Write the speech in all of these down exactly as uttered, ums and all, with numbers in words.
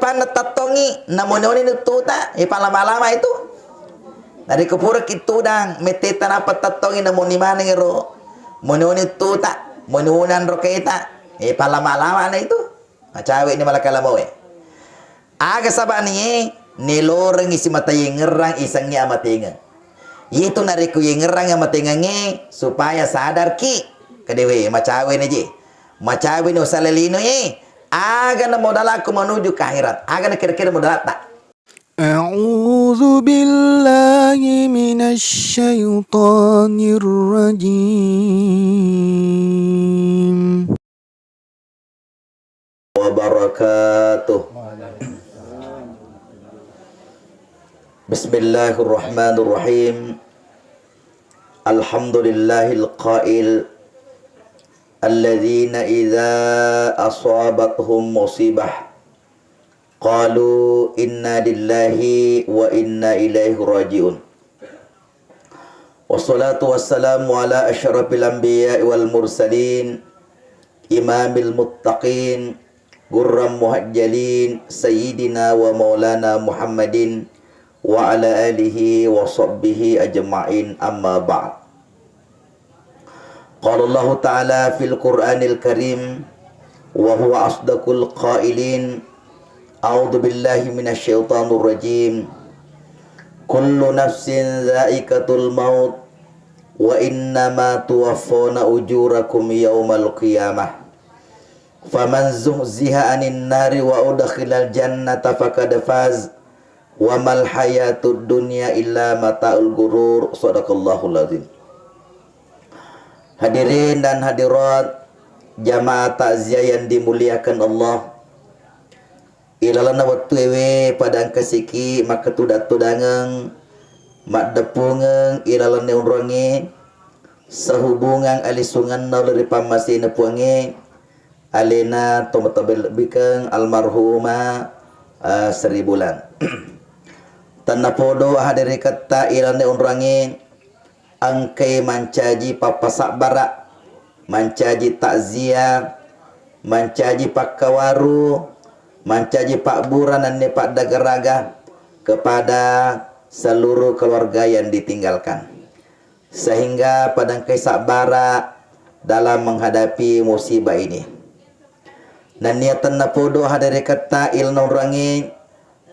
Panna tattongi, namoni-oni nuttuta, ipalama-lama itu. Narekko puraki tudang, mettetta nappa tattongi, namoni maneng ero. Moni-oni tuta, moni-oni anroketa, ipalama-lama na itu. Macawe ni malakalamoe. Aga sabani e, nelorengi simata yengerang isengnge amatengeng. Itu narekko yengerang amatengengnge, supaya sadarki. Kedewe, macawe ni je. Macawe ni usale lino e. Aga na modalakku menuju ke akhirat? Aga na kira-kira modalatta? أعوذ بالله من الشيطان الرجيم. وبركاته. بسم الله الرحمن الرحيم. الحمد لله القائل: الذين إذا أصابتهم مصيبة قالوا إنا لله وإنا إليه راجعون. والصلاة والسلام على أشرف الأنبياء والمرسلين، إمام المتقين، غر المحجلين، سيدنا ومولانا محمد وعلى آله وصحبه أجمعين، أما بعد. قال الله تعالى في القرآن الكريم وهو أصدق القائلين: أعوذ بالله من الشيطان الرجيم. كل نفس ذائقة الموت وإنما توفون أجوركم يوم القيامة. فمن زحزح عن النار وأدخل الجنة فقد فاز وما الحياة الدنيا إلا متاع الغرور. صدق الله العظيم. Hadirin dan hadirat, jamaah takziah yang dimuliakan Allah. Ilalenna wettuewe pada engkasiki makkatudang-tudangeng, maddeppungeng ilalenna onroangnge, sehubungan alisungenna ri pammasena Puangnge, alena tomatoa lebbikeng almarhumah, eh, Sri Bulan. Tennapodo hadiriketta ilalenna onroangnge, engkai mancaji pappasabbara, mancaji takziah, mancaji pakkawaru, mancaji pabbura nennia paddagaraga kepada seluruh keluarga yang ditinggalkan. Sehingga pada engkai sabbara dalam menghadapi musibah ini. Nennia tennapodo hadiriketta ilalenna onroangnge,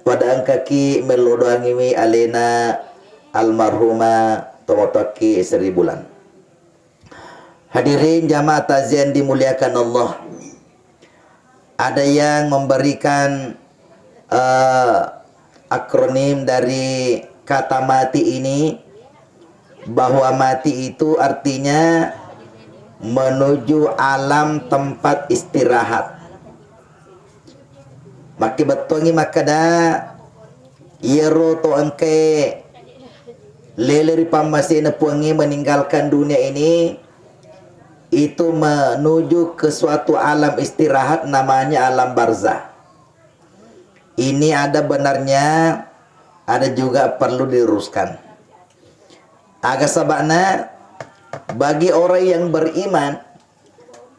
pada engkaki mello doangiwi alena almarhumah tomatoakki Sri Bulan. Hadirin jamaah takziah yang dimuliakan Allah. Ada yang memberikan, eh, akronim dari kata mati ini, bahwa mati itu artinya menuju alam tempat istirahat. Makkebettuangngi makkeda, iyaro to engkae lele ri pammasena Puangnge meninggalkan dunia ini, itu menuju ke suatu alam istirahat namanya alam barzah. Ini ada benarnya, ada juga perlu diluruskan. Aga saba'na, bagi orang yang beriman,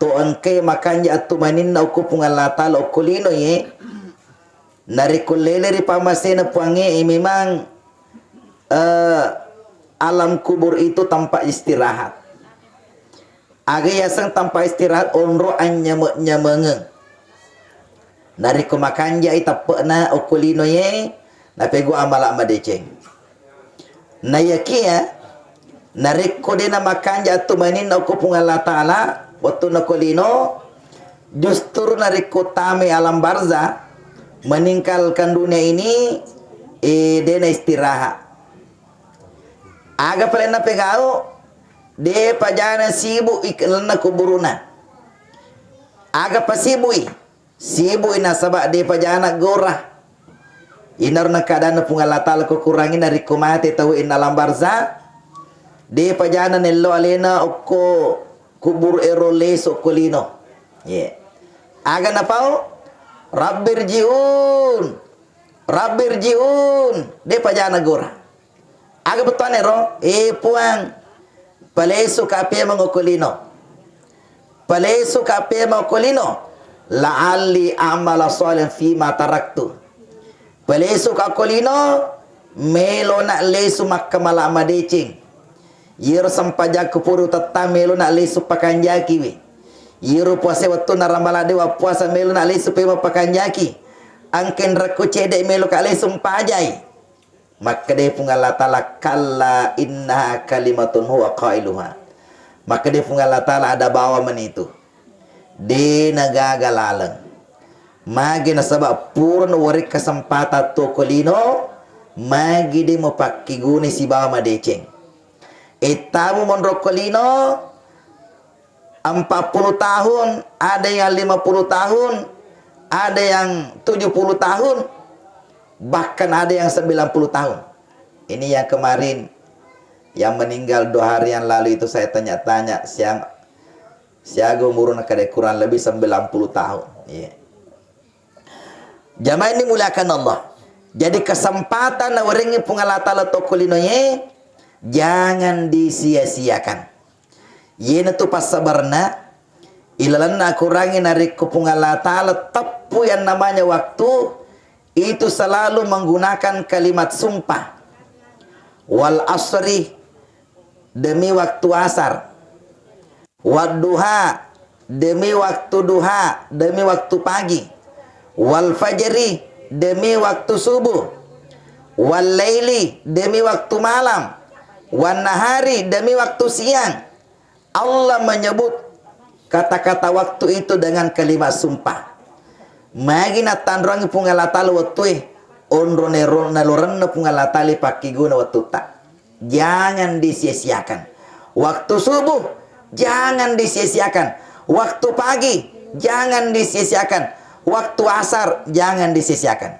to engkae makanja attumaninna okko Puang Allah Ta'ala okko lino ye, narekko lele ri pammasena Puangnge, eh, memang, eh, alam kubur itu tempat istirahat. Aga yaseng tempat istirahat? Onro anynyame-nyamengeng. Narekko makanjai teppe'na okko lino ye, napegau amala madeceng. Nayakiya, narekko de namakanja attumaninna okko Puang Allah Ta'ala, wettunna okko lino, justru narekko tamai alam barzah, meninggalkan dunia ini, eh, de na istirahat. Aga palenna pegau, de pajana sibuk i lalenna kuburuna. Aga pasibui? Sibui nasaba de pajana gora. Inaro nakadanna Puang Allah Ta'ala ko kurangi narekko mate tau inna alam barzah, de pajana nello alena okko kubur ero lesu okko lino. Ye. Aga napau? Rabbirji'un. Rabbirji'un. De pajana gora. Aga bettuanna ero? Eh, Puang, palesuka pemeng okko lino. Palesuka pemeng okko lino. la'alli a'mala shalihan fima taraktu. Palesu ka ko lino, melona lesu makkamala madeceng. Yero sempajakku puru tetta melona lesu pakanjakiwi. Yero puasa wettunna Ramalang de wappuasa melona lesu pema pakanjaki. Angkenrakku cede meloka lesu mpajai. Makkeda Puang Allah Ta'ala, "Kalla innaha kalimatun huwa qailuha." Makkeda Puang Allah Ta'ala, "Ada bawa menitu." De nagaga laleng. Magi nasaba pura nawereng kesempatan to ko lino, magi de mupakkeguni sibawa madeceng. Ettamu monro ko lino, empat puluh tahun, ada yang lima puluh tahun, ada yang tujuh puluh tahun, bahkan ada yang sembilan puluh tahun. Ini yang kemarin, yang meninggal dua hari yang lalu itu saya tanya-tanya, siang, siaga umurna kada kurang lebih sembilan puluh tahun. Iya. Jamaah yang dimuliakan Allah. Jadi kesempatan nawerengi Puang Allah Ta'ala to ko linoe, jangan disia-siakan. Iyanatu passabarna, ilalenna akurangi narekko Puang Allah Ta'ala teppu yang namanya waktu, itu selalu menggunakan kalimat sumpah. Wal asri, demi waktu asar. Wadduha, demi waktu duha, demi waktu pagi. Wal fajri, demi waktu subuh. Wal laili, demi waktu malam. Wan nahari, demi waktu siang. Allah menyebut kata-kata waktu itu dengan kalimat sumpah. Magi natanroangi Puang Allah Ta'ala wettue, onro nero-, nalorenna Puang Allah Ta'ala pakkeguna wettutta. Jangan disia-siakan. Waktu subuh, jangan disia-siakan. Waktu pagi, jangan disia-siakan. Waktu asar, jangan disia-siakan.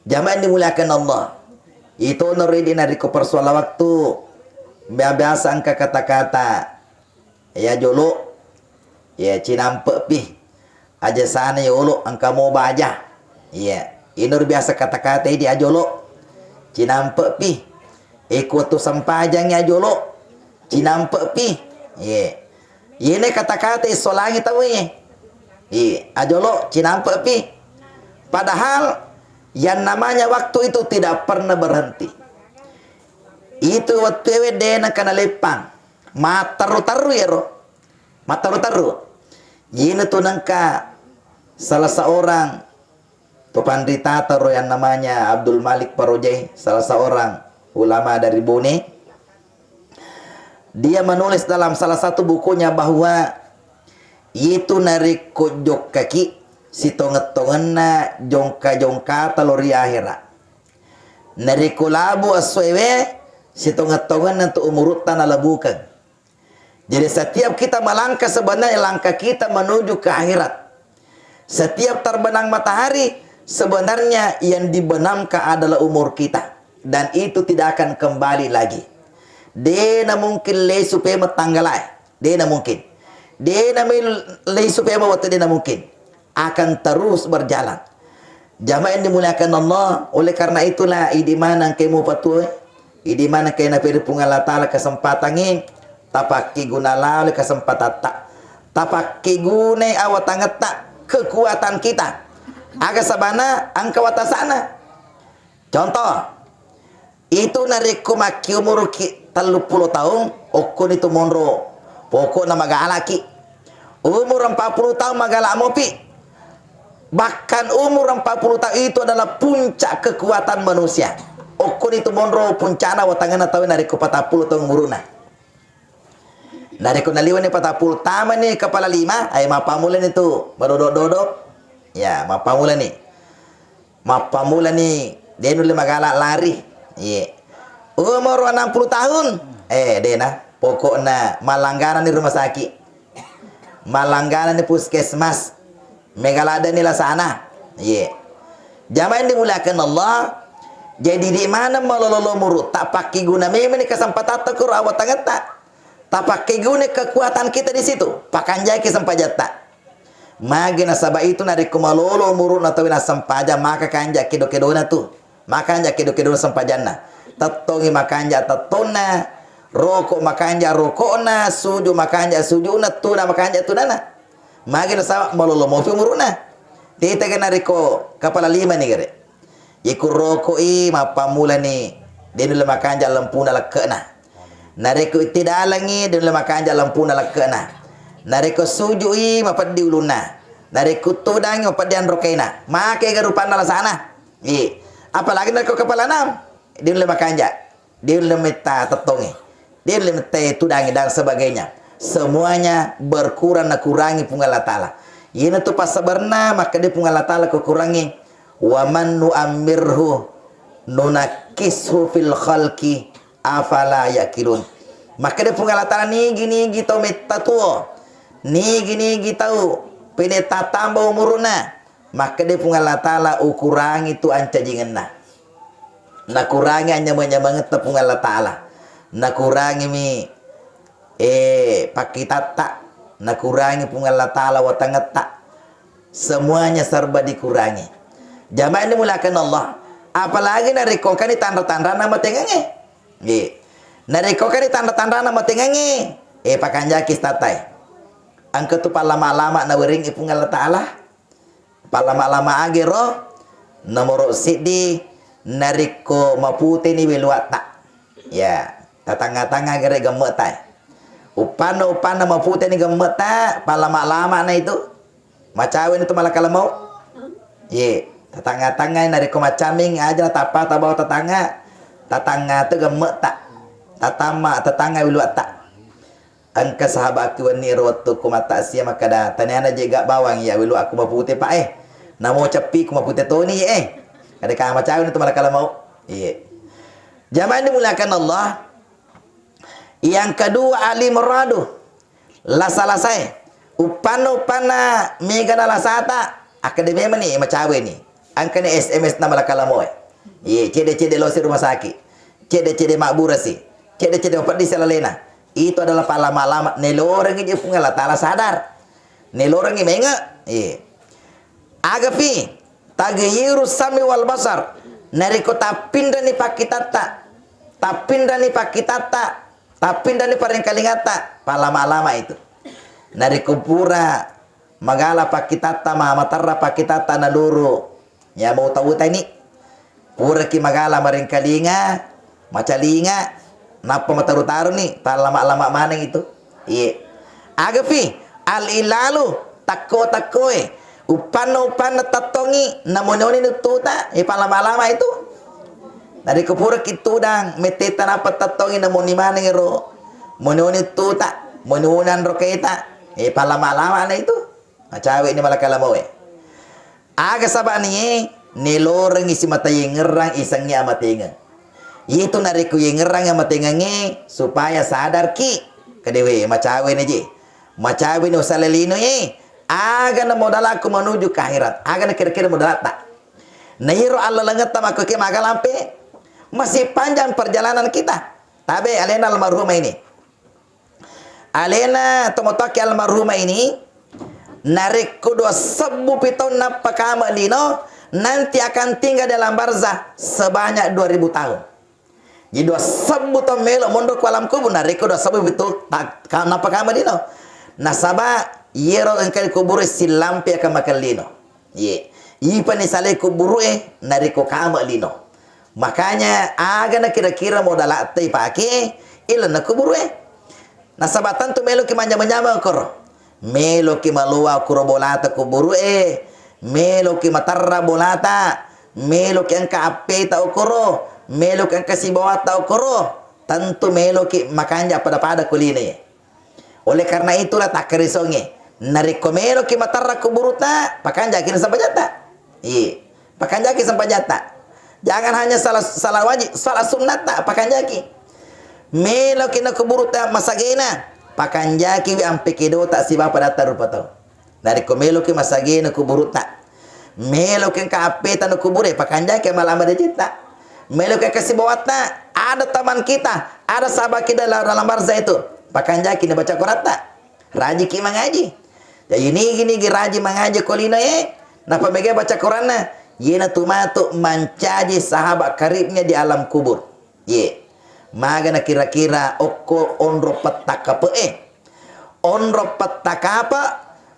Jamaah yang dimuliakan Allah. Itu nuridi nariko persoalan waktu. Bia-, biasa engka kata-kata, "Ya jolo, ya cinampe pi. Aja sana ya olo, engka mo baja." Iya, inur biasa kata-kata idi, "Ajolo, cinampe pi. Eko tu sempajang ya jolo, cinampe pi." Iya. Iyene kata-kata isolangi tau e. Iya, "Ajolo, cinampe pi." Padahal yang namanya waktu itu tidak pernah berhenti. Itu wettuewe dena kana leppang. Matteru-teru yero. Matteru-teru. Iyana tu nengka salah seorang tu panritata ro yang namanya Abdul Malik Parojai, salah seorang ulama dari Bone. Dia menulis dalam salah satu bukunya bahwa itu narekko jokkaki sitongeng-tongenna jongka-jongkata lo ri ahera. Narekko labu essoewe, sitongeng-tongenna tu umurutta nalabukeng. Jadi, setiap kita melangkah, sebenarnya langkah kita menuju ke akhirat. Setiap terbenam matahari, sebenarnya yang dibenamkan adalah umur kita. Dan itu tidak akan kembali lagi. Dena mungkin lesu pema tanggalae. Dena mungkin. Dena mil-, lesu pema waktu, dena mungkin. Akan terus berjalan. Jamaah yang dimuliakan Allah, oleh karena itulah, idi maneng ke mupatue, idi maneng ke naperi Puang Allah Ta'ala kesempatangnge, tapakkeguna lalo kesempatatta. Tapakkeguna awatangetta, kekuatan kita. Aga sabana, engka watasana. Contoh, itu narekko makkiumuruki telluppulo taung, okkoni tu monro pokokna magalaki. Umur empat puluh taung magala mopi. Bahkan umur empat puluh taung itu adalah puncak kekuatan manusia. Okkoni tu monro puncana watanganna tau narekko patappulo taung umuruna. Narekko naliwani patappulo tamani kepala lima, ai mappamulani tu madodo-dodo. Ya, mappamulani. Mappamulani, de nulle magala lari. Iye. Umur enam puluh tahun. Eh, dena. Pokokna mallangganani rumah sakit. Mallangganani puskesmas. Mega laddeni lasana. Iye. Jamaah yang dimuliakan Allah, jadi di mana malolo-lolo umurutta, pakkeguna memang ni kesempatan takuro awatangetta. Tapakkeguna kekuatan kita di situ. Pakanjaki sempajatta. Magi nasaba itu narekko malolo umuruna tau nassempajang, maka kanja kedo-kedona tu. Makanja kedo-kedona sempajanna. Tettongi makanja tettonna, roko makanja rokona, suju makanja sujuna, tuna makanja tunana. Magi nasaba malolo mopi umuru'na. Tetaga narekko kepala lima ni gare. Iku rokoi mappammulani de' nulle makanja lempuna lekke'na. Narekko ittidalengngi de' nulle makanja lempuna lekke'na. Narekko suju'i mapeddi ulunna. Narekko tudangngi mapeddi anrokena. Makega rupanna lasana. Iya. Apalagi narekko kepala enam, de' nulle makanja. De' nulle metta tettongngi, de' nulle metta tudangngi dan sebagainya. Semuanya berkurang, nakurangi Puang Allah Ta'ala. Iyanatu passabarna makkeda Puang Allah Ta'ala ko Kurangnge, "Wa man nu'ammirhu nunakkishu fil khalqi afala yaqilun." Makkeda Puang Allah Ta'ala, nigi-nigi tau metta tuo, nigi-nigi tau pene tatamba umuru'na, makkeda Puang Allah Ta'ala, ukurangi tu ancajingenna. Nakurangi anyameng-nyamengetta Puang Allah Ta'ala. Nakurangimi, eh, pakkitatta. Nakurangi Puang Allah Ta'ala watangetta. Semuanya serba dikurangi. Jamaah yang dimuliakan Allah. Apalagi narekko engkani tanra-tanrana matengengnge. Nggih. Narekko engkani tanra-tanrana matengengnge, eh, pakanjaki statae. Engka tu pallama-lama nawerengngi Puang Allah Ta'ala. Pallama-lama age ro, nomoro siddi, narekko maputeni weluatta. Ya, tatangnga-tangnga gare gemme'ta. Uppanna, uppanna maputeni gemme'ta, pallama-lama na itu. Macaweni tu malakala mau. Ye, tatangnga-tangnga narekko macamming aja tappa tabawa tatangnga. Tatangnga tu gemme'ta. Tatamma, tatangnga weluatta. Engka sahabakku wenni ero wettu ko mattasia makkada, "Taniana jega bawang iya welu aku mapute, Pak, eh. Namo ceppi ku mapute toni, eh." Kada ka macawe tu malakala mau. Iya. Jamaah yang dimuliakan Allah. Yang kedua, Ali Muradu. Lasa-lasae. Uppanna, uppanna mega na lasata. Akkeda memang ni macawe ni. Engkani S M S na malakala mau, eh. Iya, cede-cede losi rumah sakit. Cede-cede mabburasi. Cede-cede mapeddi sialalena. Itu adalah pallama-lama. Nelorengngi je Puang Allah Ta'ala sadar. Nelorengngi menge. Iya. Agapi, taghyiru sami wal basar. Narekko tappinrani pakkitatta. Tappinrani pakkitatta. Tappinrani parengkalingatta. Pallama-lama itu. Narekko pura magala pakkitatta, ma-, materra pakkitatta naluru. Ya mau tau tani. Puraki magala marengkalinga, macalinga, nappa mataru-taruni, pallama-lama maneng itu. Iye. Agapi, al-ilalu, takko-takkoe. Uppanna-uppanna tattongi, namoni-oni nuttuta, e pallama-lama itu. Narekko puraki tudang, mettetta nappa tattongi, namoni maneng ro. Moni-oni nuttuta, moni-oni anroketa, e pallama-lama na itu. Macawe ni malakala mawe. Aga saba'ni e, nelorengngi simata yengngerang isengnge amatengeng. Itu narekko yengngerang amatengengnge, supaya sadarki. Kedewe, macawe ni je. Macawe ni usale lino e. Aga na modalakku menuju ke akhirat. Aga na kira-kira modalatta. Na iro allalengetta makkuke magalampe. Masih panjang perjalanan kita. Tabe alena almarhumah ini. Alena tomatoakki almarhumah ini, narekko dua sebbu pi taung nappa kame lino, nanti akan tinggal dalam barzah sebanyak dua ribu tahun. Jadi dua sebbu taung melo monro ku alam kubur, narekko dua sebbu pi taung ta-, ka-, nappa kame lino. Nasaba yero engka kubur silampe akan makan lino. Ye, ipani salai kuburu'e narekko kame lino. Makanya, aga na kira-kira modalatta ipake ilalenna kuburu'e. Nasaba tentu meloki manjama-jama koro. Meloki maloa kuro bolata kuburu'e. Meloki materra bolata. Meloki engka appeta okoro. Meloki engka sibawatta okoro. Tentu meloki makanja pada-pada kuline. Oleh karena itulah takkarisongnge, narekko meloki materra kuburuta, pakanjaki na sempajatta. Iya, pakanjaki sempajatta. Jangan hanya salat, salat wajib, salat sunnatta pakanjaki. Meloki na kuburuta masagena, pakanjakiwi ampe kedota sibawa padatta rupa tau. Narekko meloki masagena kuburuta, meloki engka appeta na kubure, pakanjaki amal-amal jetta. Meloki engka sibawatta, ada teman kita, ada sahabat kita dalam, dalam barzah itu, pakanjaki na baca Quratta. Rajiki mangaji. Jadi nigi-nigi raji mangaji ko lino e, nappa mega baca Quranna, yena tu matu mancaji sahabat karibnya di alam kubur. Ye. Magana kira-kira okko onro petta kape e. Onro petta kape,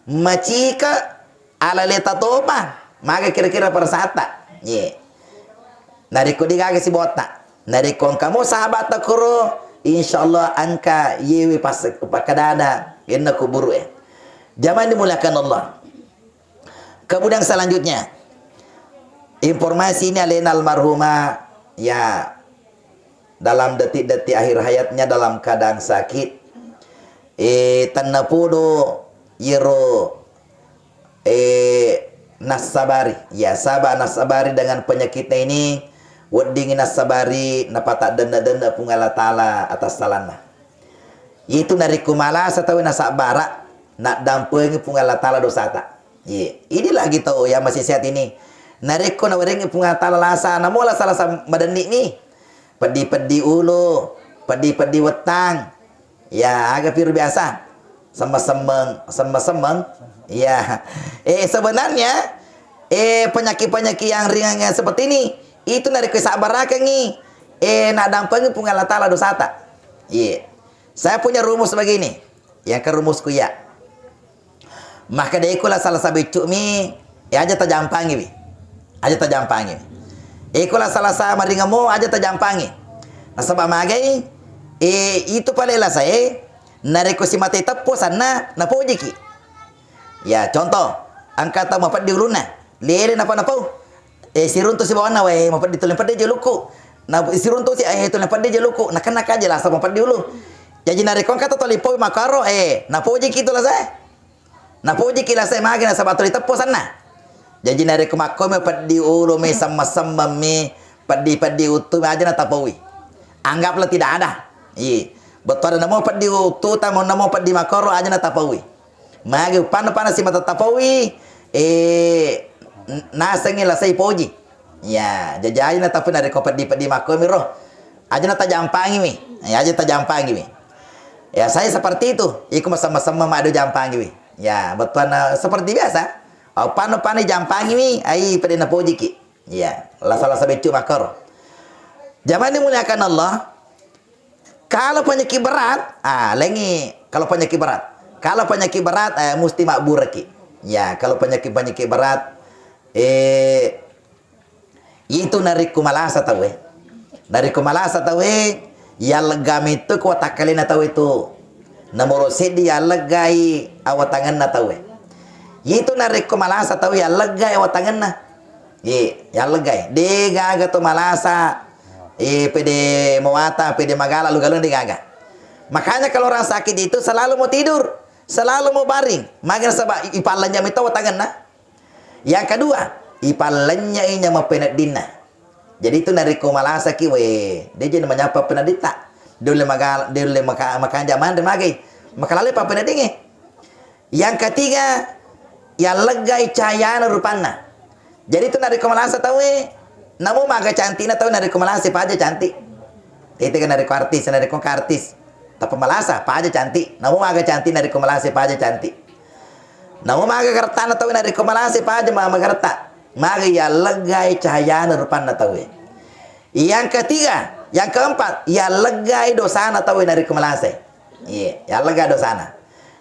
macika, alale tatopa, maga kira-kira perasatta. Ye. Narekko degaga sibawatta. Narekko engka mo sahabatta koro, insyaallah engka yewe pas-, pakkadada enna kuburu e. Jamaah dimuliakan Allah. Kemudian selanjutnya, informasi ini alena almarhumah, ya, dalam detik-detik akhir hayatnya dalam keadaan sakit. Eh, tennapodo yero, eh, nassabari. Ya, saba nassabari dengan penyakitnya ini, weddingi nassabari napataddenna-denna Puang Allah Ta'ala atas salanna. Itu narekko malasa tauwe nasabbara, naddampengi Puang Allah Ta'ala dosata. Iya, ini lagi tau yang masih sehat ini. Narekko nawerengi Puang Allah Ta'ala lasa, namola salasa madenni ni. Peddi-peddi ulu, peddi-peddi wettang. Ya, aga piru biasa. Semmeng-semmeng, semmeng-semmeng. Ya. Eh, sebenarnya, eh, penyakit-penyakit yang ringan yang seperti ini, itu narekko sabbarakengi, eh, naddampengi Puang Allah Ta'ala dosata. Iya. Saya punya rumus begini. Yang ke rumusku ya. Makkedai ku la salasa beccu'mi, eh, aja tajampangiwi. Aja tajampangiwi. Eh, ku la salasa maringemo, aja tajampangi. Nasaba magai, eh, itu pale lasae, narekko simate teppo sanna, napojiki. Ya, contoh, engka tau mapeddi ulunna, lele napa napau. Eh, siruntu sibawanna, wae, mapeddi tulle peddi je lukku. Na siruntu si, eh, tulle peddi je lukku. Nakenna kaje lasa mapeddi ulu. Jaji narekko engka tau toli pau makaro, eh, napojiki tu lasae. Napojiki lasae magi nasaba tuli teppo sanna. Jaji narekko makkomi peddi ulumi, semmeng-semmemmi, peddi-peddi uttumi, aja natapaui. Anggaplah tidak ada. Iya. Bettuanna namo peddi uttuta, mo namo peddi makoro, aja natapaui. Magi uppanna-panna simata tapaui, eh, n-, nasengi lasai poji. Ya, jaji aja natapaui narekko peddi-peddi makkomi ro. Aja natajampangiwi. Ya, aja tajampangiwi. Ya, saya seperti itu. Iko masemmeng-semmeng madu jampangiwi. Ya, bettuanna seperti biasa. Au pano-pano jampangiwi, ai pede napojiki. Ya, lasa-lasa beccu makoro. Jamaah dimuliakan Allah, kalau penyakit berat, ah, lengi, kalau penyakit berat. Kalau penyakit berat, eh, mesti mabburaki. Ya, kalau penyakit-penyakit berat, eh, Itu narekko malasa tauwe. Narekko malasa tauwe, yallegga metto ko watakkalena tauwe tu. Nomoro seddi yalleggai awatangenna tauwe. Itu narekko malasa tauwe, yalleggai awatangenna. Ye, yalleggai. De gaga to malasa, eh, pede mawata, pede magala, lu galung de gaga. Makanya kalau orang sakit itu selalu mau tidur, selalu mau baring. Magi nasaba i-, ipallanja metto awatangenna. Yang kedua, ipallennyai nyameng peneddinna. Jadi itu narekko malasaki, we, de je manyampa penedditta. De ulle maga-, de ulle maka-, makanja manre magai. Makalalai pa peneddingnge. Yang ketiga, yalleggai cahayana rupanna. Jadi itu narekko malasa tauwe, namo maga cantikna tau narekko malasa paja cantik. Tete kan narekko artis, narekko engka artis. Tappa malasa, paja cantik. Namo maga cantik narekko malasa paja cantik. Namo maga gertana tauwe narekko malasa paja ma-, magerta. Maga yalleggai cahayana rupanna tauwe. Yang ketiga, yang keempat, yalleggai dosana tauwe narekko malasa. Iya, yallegga dosana.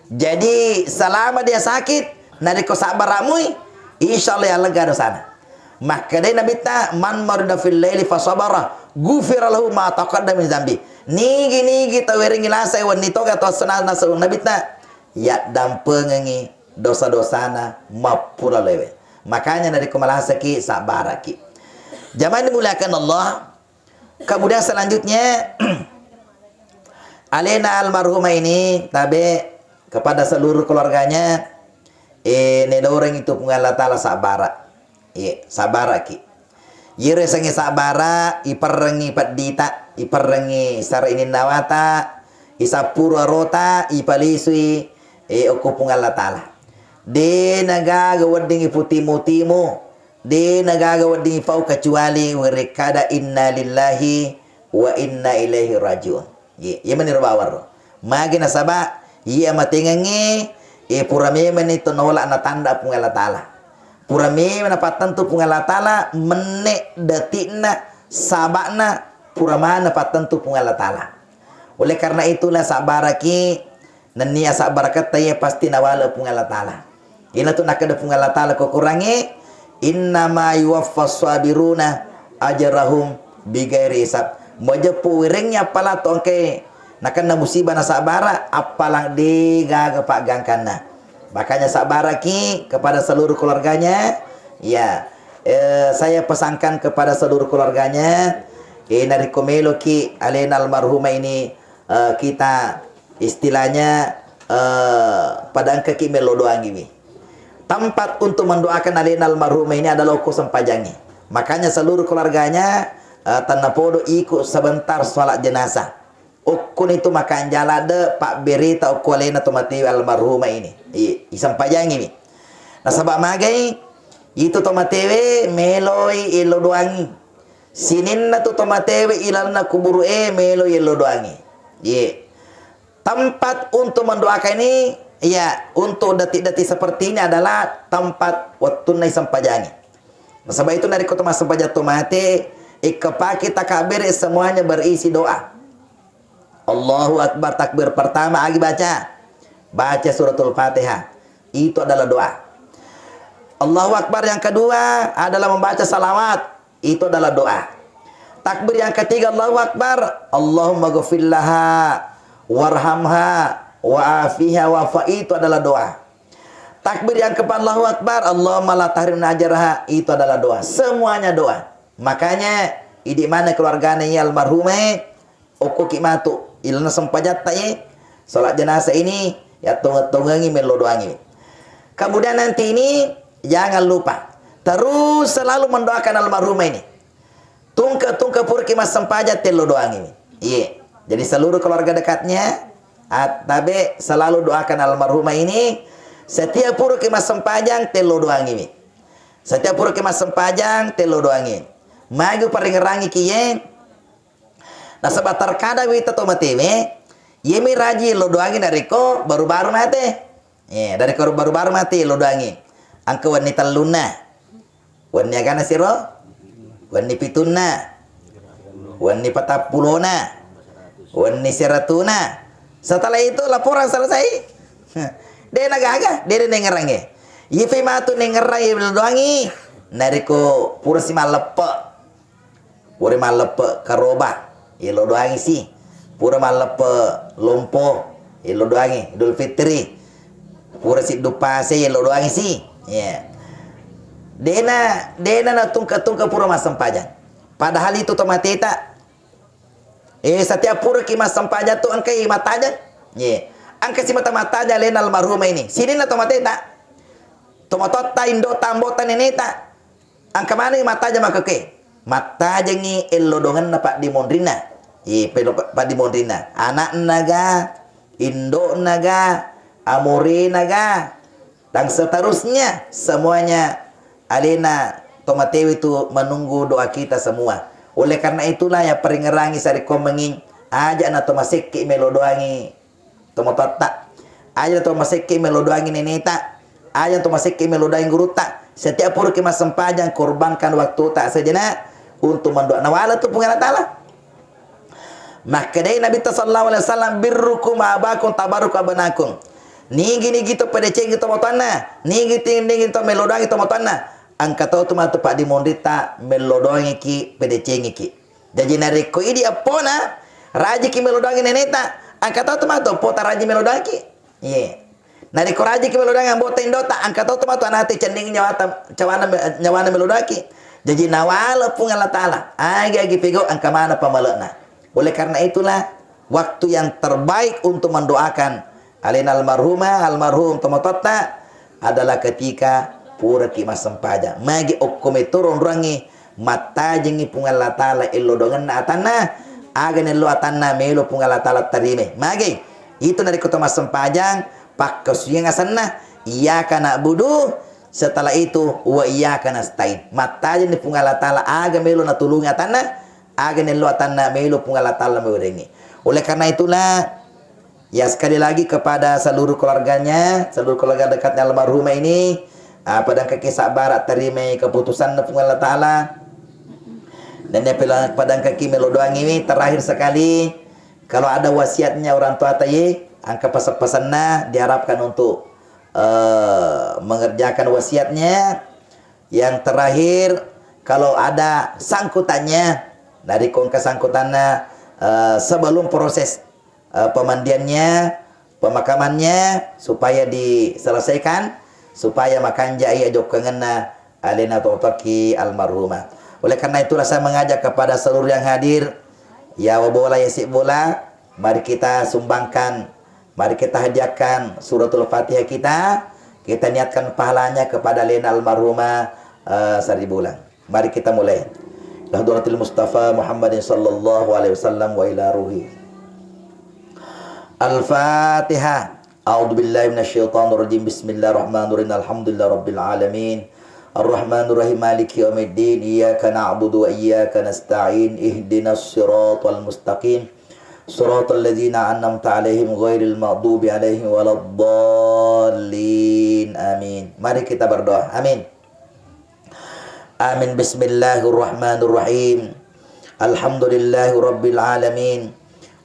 Jadi, selama dia sakit, narekko sabbaramui, insya Allah yallegga dosana. Makkedai Nabitta, "Man marida fil laili fasabara, ghufira lahu ma taqaddama min zambi." Nigi-nigi tau werengngi lasai wenni toga to asana naseng Nabitta, yaddampengengi dosa-dosana mappura lewe. Makanya narekko malasaki, sabbaraki. Jamaah dimuliakan Allah, Kemudian selanjutnya, alena almarhumah ini tabe kepada seluruh keluarganya, eh, nedoreng itu Puang Allah Ta'ala sabbara. Iya, sabbaraki. Yero yasengnge sabbara, iperrengi peddita, iperrengi sara ininnawata, isappuru arota, ipalisui, eh, okko Puang Allah Ta'ala. De nagaga wedding iputimu-timu, De nagaga wedding ipau kecuali werekkada, "Inna lillahi wa inna ilaihi rajiun." Ye, iya meniro bawang ro. Magi nasaba, iya amatengengnge, e, pura memeni to naola natanda Puang Allah Ta'ala. Pura memeng napattentu Puang Allah Ta'ala, menne detikna, sabakna, pura maneng napattentu Puang Allah Ta'ala. Oleh karena itulah, sabbaraki, nennia sabbaraketta iya pasti nawale Puang Allah Ta'ala. Ina tu nakkeda Puang Allah Ta'ala ko Qurangnge, "Innama yuwaffas sabiruna ajrahum bighairi hisab." Majeppu wirengngi appala to engkae nakenna musibah nasabbara, appalang de gaga paggangkanna. Makanya sabbaraki kepada seluruh keluarganya. Ya, eh, saya pesankan kepada seluruh keluarganya, eh, narekko meloki alena almarhumah ini, eh, kita istilahnya, eh, pada engkaki mello doangiwi. Tempat untuk mendoakan alena almarhumah ini adalah okko sempajangi. Makanya seluruh keluarganya, eh, tennapodo ikut sebentar sholat jenazah. Okkoni tu makanjala de pabberita okko alena tomatewe almarhumah ini. I, isempajangiwi. Nasaba magai itu tomatewe meloi ello doangi. Sininna tu tomatewe ilalenna kuburu e meloi ello doangi. Ye. Tempat untuk mendoakan ini, ya, untuk detik-detik seperti ini adalah tempat wettunna isempajangi. Nasaba itu narekko to massempajang to mate, ikkepaki takabbere semuanya berisi doa. Allahu Akbar, takbir pertama agi baca. Baca suratul Fatihah. Itu adalah doa. Allahu Akbar yang kedua adalah membaca salawat. Itu adalah doa. Takbir yang ketiga, Allahu Akbar, Allahumma ghafir laha warhamha wa afiha wa'fu, itu adalah doa. Takbir yang keempat, Allahu Akbar, Allahumma la tahrimna ajraha, itu adalah doa. Semuanya doa. Makanya, idi mana keluargana iya almarhumah, okkoki matu, ilana sempajatta ye, sholat jenazah ini, ya tongeng-tongengi mello doangi. Kemudian nanti ini, jangan lupa, terus selalu mendoakan almarhumah ini. Tungke-tungke puraki massempajang tello doangi. Iya. Jadi seluruh keluarga dekatnya, attabe selalu doakan almarhumah ini. Setiap puraki massempajang tello doangi. Setiap puraki massempajang tello doangi. Magi paringerangi kiye. Nasaba terkadang wita to matewe, yemi raji lo doangi narekko baru-baru mate. Eh, dari ko baru-baru mate lo doangi. Engka wenni tellunna. Wenni agana siro? Wenni pitunna. Wenni patappulona. Wenni seratuna. Setelah itu laporan selesai. De na gaga, de na nengerange. Ifi matu nengerangi lo doangi. Nariko pura si malleppe. Pura malleppe karoba, yello doangi si. Pura malleppe lompo, yello doangi Idul Fitri. Pura siddu pase, yello doangi si. Iya. Dena, dena na tungka-tungka pura massempajang. Padahal itu to mateta. Eh, setiap pura ki massempajang tu engka i mattajang. Iya. Engka si mata mattajang lena almarhumah ini. Sininna to mateta. To matotta, indo ta, ambota, neneta. Engka manengngi mattajeng makkekkuwe. Mattajengngi ello dongenna paddimonrinna. Iye, pelo pa-, paddimonrinna. Ana'na ga, indo'na ga, amorena ga, dan seterusnya, semuanya alena to matewe tu menunggu doa kita semua. Oleh karena itulah, yapparingerangi sarekkoammengngi, aja' na to masekke melo doangi tomatoatta. Aja' to masekke melo doangi neneta. Aja' to masekke melo doangi gurutta. Setiap puraki massempajang, korbankan waktuta sejenak untuk mendoa. Nawala tu Puang Allah Taala. Makkedai Nabitta sallallahu alaihi wasallam, "Birrukum abakum tabarruk abnakum." Nigi-nigi to padecengi tomatoanna, nigi-nigi to melo doangi tomatoanna, engka to tu matu paddimonritta melo doangiki, padecengiki. Jaji narekko idi eppona, rajiki melo doangi neneta, engka to tu matu eppota raji melo doangki. Iye. Narekko rajiki melo doangi ambota indota, engka to tu matu anate cending nyawata, cawana me-, nyawana melo doangki. Jaji nawala Puang Allah Taala, agi-agi pegau engka mana pamale'na. Oleh karena itulah, waktu yang terbaik untuk mendoakan alena almarhumah, almarhum tomatoatta adalah ketika puraki massempajang. Magi okko metoro onroangngi mattajengngi Puang Allah Taala ello dongenna atanna, aga nello atanna melo Puang Allah Taala tarime. Magi itu narekko to massempajang, pakkasuwiang asenna, iyyaka na'budu, setelah itu wa iyyaka nasta'in. Mattajenni Puang Allah Taala aga melo natulungi atanna, aga nello atanna melo Puang Allah Taala mawerengngi. Oleh karena itulah, ya, sekali lagi kepada seluruh keluarganya, seluruh keluarga dekatnya almarhumah ini, ah, pada engkaki sabbara terimai keputusanna Puang Allah Taala. Dan ya, pela-, pada engkaki melo doangiwi, terakhir sekali, kalau ada wasiatnya orang tua ta ye, engka pesen-pesenna diharapkan untuk eh, mengerjakan wasiatnya. Yang terakhir, kalau ada sangkutannya, dari kongka sangkutannya, eh, sebelum proses, eh, pemandiannya, pemakamannya, supaya diselesaikan, supaya makanjai ajokkangenna alena totoki almarhumah. Oleh karena itulah saya mengajak kepada seluruh yang hadir, ya bola ya si bola, mari kita sumbangkan, mari kita hadiahkan suratul Fatihah kita, kita niatkan pahalanya kepada alena almarhumah, eh, Saribulang. Mari kita mulai. Ila hadratil Mustafa Muhammadin sallallahu alaihi wasallam wa ila ruhi. Al-Fatihah. A'udzu billahi minasyaitonir rajim. Bismillahirrahmanirrahim. Alhamdulillahi rabbil alamin. Arrahmanirrahim. Maliki yaumiddin. Iyyaka na'budu wa iyyaka nasta'in. Ihdinas siratal mustaqim. Siratal ladzina an'amta 'alaihim ghairil maghdubi 'alaihim waladdallin. Amin. Mari kita berdoa. Amin. Amin. Bismillahirrahmanirrahim. Alhamdulillahi rabbil alamin.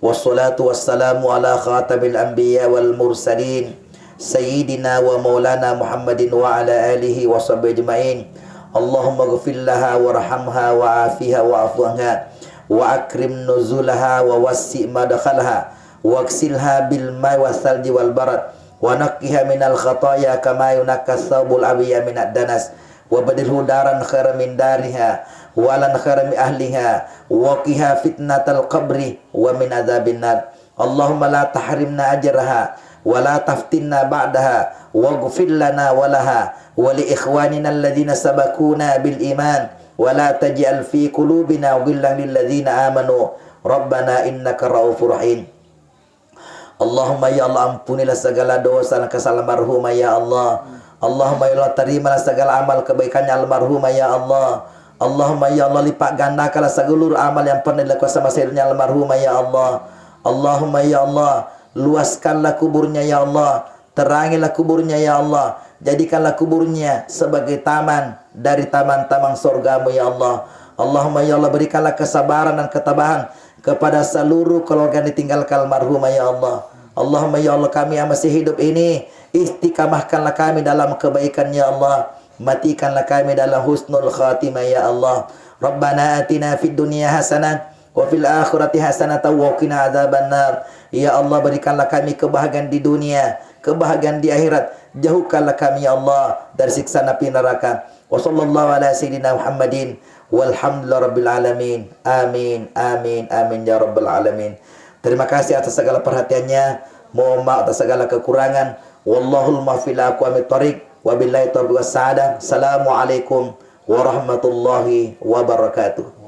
Wassalatu wassalamu ala khatamil anbiya wal mursalin, sayyidina wa maulana Muhammadin wa ala alihi wa sahbihi ajmain. Allahumma ghfir laha warhamha wa afiha wa'fu anha wa akrim nuzulaha wa wassi madkhalaha, waghsilha bil ma'i was salji wal barad, wa naqqiha minal khataya kama yunaqqa tsaubul abyadu minad danas, wa badilhu daran khairan min dariha, wa ahlan khairan min ahliha, wa qiha fitnatal qabri wa min adzabin nar. Allahumma la tahrimna ajraha, wa la taftinna ba'daha, waghfir lana wa laha, wa li ikhwanina alladzina sabaquna bil iman, wa la taj'al fi qulubina ghillan lil ladzina amanu, rabbana innaka raufur rahim. Allahumma ya Allah, ampunilah segala dosa dan kesalahan almarhumah ya Allah. Allahumma ya Allah, terimalah segala amal kebaikannya almarhumah ya Allah. Allahumma ya Allah, lipat gandakanlah seluruh amal yang pernah dilakukan sama hidupnya almarhumah ya Allah. Allahumma ya Allah, luaskanlah kuburnya ya Allah. Terangilah kuburnya ya Allah. Jadikanlah kuburnya sebagai taman dari taman-taman surgamu ya Allah. Allahumma ya Allah, berikanlah kesabaran dan ketabahan kepada seluruh keluarga yang ditinggalkan almarhumah ya Allah. Allahumma ya Allah, kami yang masih hidup ini, istiqamahkanlah kami dalam kebaikan ya Allah. Matikanlah kami dalam husnul khatimah ya Allah. Rabbana atina fid dunya hasanah wa fil akhirati hasanatan wa qina adzabannar. Ya Allah, berikanlah kami kebahagiaan di dunia, kebahagiaan di akhirat. Jauhkanlah kami ya Allah dari siksa api neraka. Wa sallallahu ala sayyidina Muhammadin walhamdulillahi rabbil alamin. Amin, amin, amin ya rabbal alamin. Terima kasih atas segala perhatiannya. Mohon maaf atas segala kekurangan. Wallahul muwaffiq ila aqwamit thariq. Wabillahi taufiq was sa'adah. Assalamualaikum warahmatullahi wabarakatuh.